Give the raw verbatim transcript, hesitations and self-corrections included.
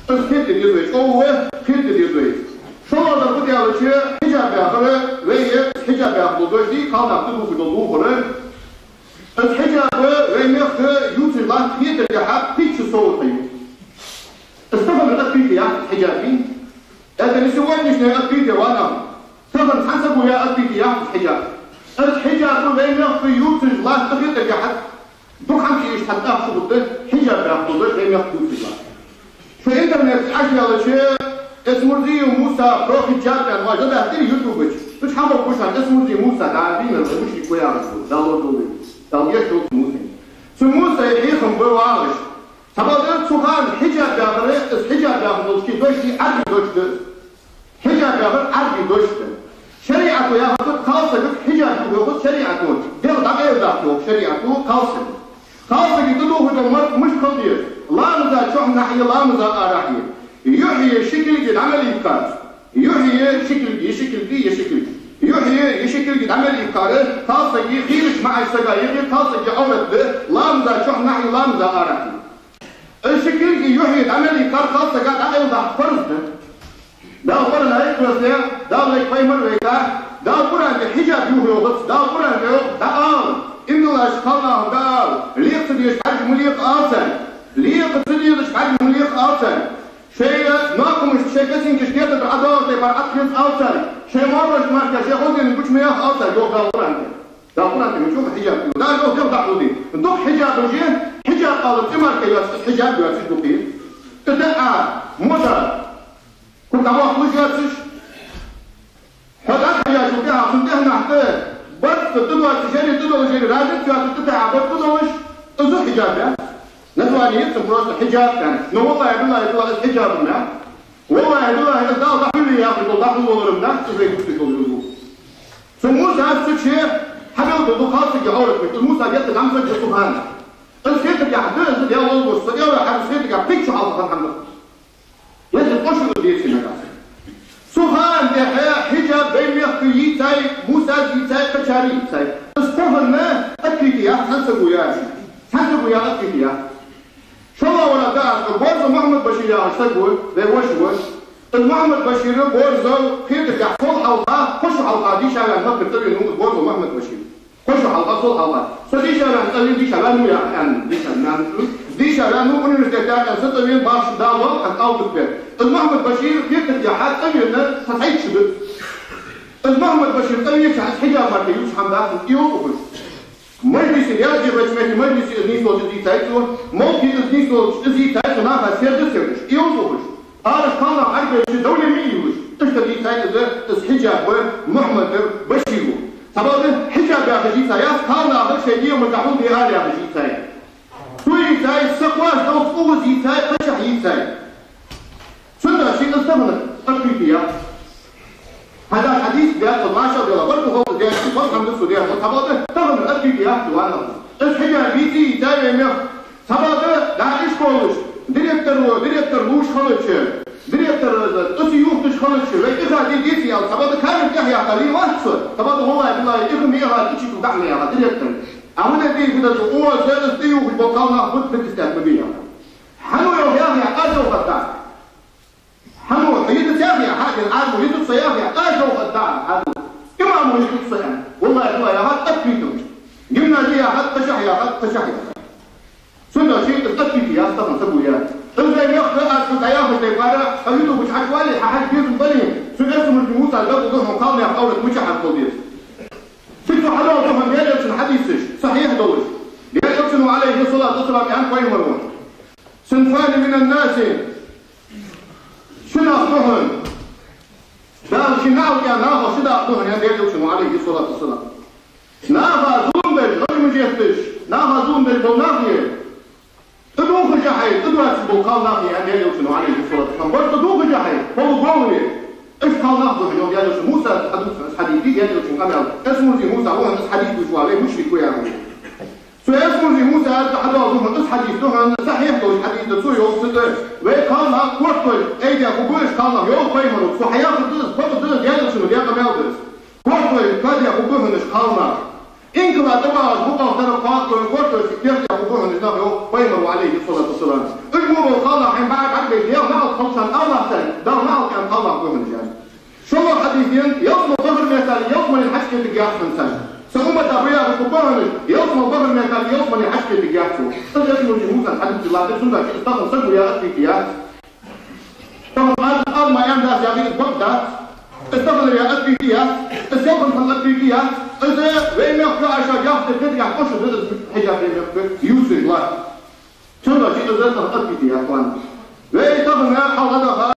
Из хетаде деза вай, чӀоагӀа хетаде деза вай. ШоллагӀдар фу да аьлча, хьиджаб яхар вай, хьиджаб яхар дош да, кхалнах тӀадувхаш дола духар. Из хьиджаб вай мехка ювцаш латта хетаргахьа пхийтта шу совгӀат ю. Из тахан открытие яц хьиджаб. Это не сегодняшнее открытие, ванах. Тахан цхьан саго яь открытие яц хьиджаб. Из хьиджаб вай мехка ювцаш латта хетаргахьа, дукха хӀама ца еш, цхьа тӀаккха шу хургда, хьиджаб яхар дош вай мехка ювцаш латта. Шо интернете тӀа Ӏочуяьлча, Эсмурзиев Муса про хьиджаб аьнна, ма жа даьттар ютубе чу. Цу чу хьабоагӀа шоана Эсмурзиев Муса, да, дийна, мушрик ва яхаш, Далла долаш, Далла гешт долда Мусайна. Цу Мусай хьехам ба вагӀаш. Цхьабакъда цу хана хьиджаб яхар, из хьиджаб яхар долча дош да, Ӏарбий дош да. Хьиджаб яхар Ӏарбий дош да. ШариӀато яхар, кхалсага хьиджаб ю йоах шариӀато, дегӀ дӀакъайладаккха йоах шариӀато кхалсага. Кхалсага тӀадувхаш дола марка мишта хила деза? Ламаза чухьнахьеи ламаза арахьеи. Юхьеи ши кулги дӀа мел йиккхар. Юхьеи ши кулги, е ши кулги, е ши кулги. Юхьеи ши кулги дӀа мел йиккхар, кхалсага хийрача маӀача сага юхье кхалсага Ӏоврат да, ламаза чухьнахьеи ламаза арахьеи. Из ши кулги юхье дӀа мел йиккхар кхалсага дӀакъайладаккха парз да. Дала Къуръан аят доссадаь, Дала вайга пайхамар вайга, Дала Къуръан тӀа хьиджаб юха йоахац, Дала Къуръан тӀа йоах, дӀаала, иман долча кхалнахага дӀаала, лекха ца дезаш бӀаргаш ма лекха ала царна, лекха ца дезаш бӀаргаш ма лекха ала царна. Шоай накхамашта, шоай косынкашта геттара ӀодоагӀача тайпара Ӏотехка ала царна, шоай мархошта мара шоай хозенашка гуча ма яха ала царна, йоах Дала Къуръан тӀа. Дала Къуръан тӀа мича хьиджаб ю? Дала йоах, дегӀ дӀахьулде. Дукха хьиджабаш я, хьиджаб ала цӀи мара кхы йоацаш, из хьиджаб йоацаш дукха я. ТӀатаӀа, мода, кура дӀаваккхалуш йоацаш. Хьо дӀатӀахьежачул тӀехьагӀа цун тӀехьа нах тӀа барзкъа тӀадоацаш, шаьра тӀадоалаш, шаьра разница йоацаш тӀатаӀа барзкъа тӀадоалаш, из хьиджаб я. Название цун просто хьиджаб аьнна. Но валлахӀи, биллахӀи, таллахӀи, из хьиджаб ма я. ВаллахӀи, биллахӀи, из Дала дӀахьуле яхаш дола, дӀахьулвалар ма дац, из вай гучадоалаш дола. Цу Мусас цу чу хьабелгалду кхалсага Ӏоврат мишта. Муса геттара зӀамсаг ва цу хана. Из хетаргахьа да, из Даьла волча, со кӀелваь хӀама, из хетаргахьа пхийтта шу хьалха хинна хӀама да. Если ткъо шу из дийцача нагахь. Цу хана тӀехьа хьиджаб вай мехка йийцай, Мусас йийцай, кхычар йийцай. Из тахан открытие яц, цхьан саго яь. Цхьан саго яь открытие яц. ШоллагӀвар да аз, Борзов Мухьаммад-Башир яхаш саг ва, вай воша ва. Из Мухьаммад-Башир, Борзов, хетаргахьа сол хьалха, кхо шу хьалха дийша ваьнна Маккара цӀавена ва из Борзов Мухьаммад-Башир. Кхо шу хьалха, сол хьалха. Со дийша ваьнна цӀавена, дийша ваьнна ва яхаш, аьнна, дийша ваьнна ва. Дийша ваьнна ва, университете яхаш, со цӀавена бахаш да вал, хьан алгус бер. Из Мухьаммад-Башир хетаргахьа цӀавена цхьа цхьайтта шу да. Из Мухьаммад-Башир цӀавеча, из хьиджаб мара ювцаш хӀама дац, из йоах уж. Мажлисе, яздехача метте мажлисе из нийслуш из йийцай цо, мовлате из нийслуш из йийцай цо, наха сердаш, сердаш, йоах уж. Араш кхалнах Ӏарбаьлча давле ма йий уж. Иштта йийцай из, из хьиджаб Мухьаммад-Башира. Цхьабакъда хьиджаб яхаш йийцай яц, кхалнаха шоай дегӀамаш дӀахьулде ала яхаш йийцай. Цо йийцай, са кхоачаш долча укхаза йийцай, кхычахьа йийцай. Цудухьа шийна из тахан открытие яц. ХӀаьта хьадис даьд, маша Аллахь, баркал хилда даьча, баркал хӀама да цо даьр. Цхьабакъда тахан открытие яц, ванах. Из хьиджаб йийца йийцай вай мехка. Цхьабакъда дӀа ишколаш, директор ва, директор лувш хилча, директор, э, тӀа са юхташ хилча, вай иха де деций аьлча, цхьабакъда камера тӀехьа яха ле вац цо. Цхьабакъда, валлахӀи, биллахӀи, иха ма яха, ичи чу дахьа ма яха директор. А вон де фу да цо, о, за из тӀаювхаш бола кхалнах бутт битистет ма бий яха. Хьан ва йоах яхе, аз йоах хӀаьта. Хьан ва, хьо йитац яхе, хьа дин, аз ва, йитац со яхе, аз йоах хӀаьта, аз ва. Имам ва, йитац со аьнна. ВаллахӀи, валлахӀи, яхад, открыто. Гимназия яхад, кхычахьа яхад, кхычахьа яхад. Цудухьа шийна из открытие яц тахан саго яь. Из вай мехка аз цу дӀаяхача тайпара, а ютубе чу Ӏочувале, хьа хьажа безам бале, цу Эсмурзиев Мусас белгалду хьона кхалнаьха Ӏоврат мичахьа хила деза. Цу чу хьадоагӀа тахан Даьла Элчан хьадисаш, сахьихь долаш. Даьла Элчано, Ӏалайхи ссалату вассалам, аьннад пайхамаро: «صنفان من الناس». Ши нах да хьона. Дала ший наӀалт аьнна нахах ши нах да хьона, аьннад Даьла Элчано, Ӏалайхи ссалату вассалам. Наха зулам деш, гӀажмаш етташ, наха зулам деш бола нах я. ТӀадувхаш а хьай, тӀадоацаш бола кхалнах я, аьннад Даьла Элчано, Ӏалайхи ссалату вассалам. Барзкъа дувхаш а хьай, полуголые. Иштта кхалнах да хьона, йоах Даьла Элчано. Мусас хьадувц из хьадис, Даьла Элчан къамаьл. Эсмурзиев Муса ва хьона из хьадис дувцаш вале, мушрик ва яхаш. Цу Эсмурзиев Мусас хьадоагӀа да хьона из хьадис, да хьона сахьихь долаш хьадис да, цо йоах цу тӀа: вай кхалнах корта тӀа айдеш хургба уж кхалнах, йоах пайхамаро, цо хьаяхар да из, бакъ да из, Даьла Элчано даь къамаьл да из. Корта тӀа айдеш хургба хьона уж кхалнах. Инкала тӀабагӀаш букъал тара кхоачаш, кхоачаш, кертехь бу хьона уж нах, йоах пайхамара, Ӏалайхи ссалату вассалам. Уж мо бола кхалнах хьайна бӀаргадайча, Даьла наӀалт хилда царна, Аллахӏ царна, Даьла наӀалт аьнна кхалнах бу хьона уж. ШоллагӀа хьадис да: ялсмала бахар меттел ялсмален хьакхетаргьяц хьона цар. Са уммата бу яхаш бу хьона уж, ялсмала бахар меттел ялсмален хьакхетаргьяц цо. Из Ибн Мажа, Мусана хьадис латта, цудухьа из тахан саг ва яха открытие яц. Тахан аз, аз ма аьнна дац яхар, из бакъ дац. Из тахан яха открытие яц. Из ялсмален открытие яц. Из вай мехка Ӏайша яхаш, дедигахь кхоачаш да из хьиджаб вай мехка ювцаш латт. Цудухьа из тахан открытие яц, ладно. Вай тахан хьалха даха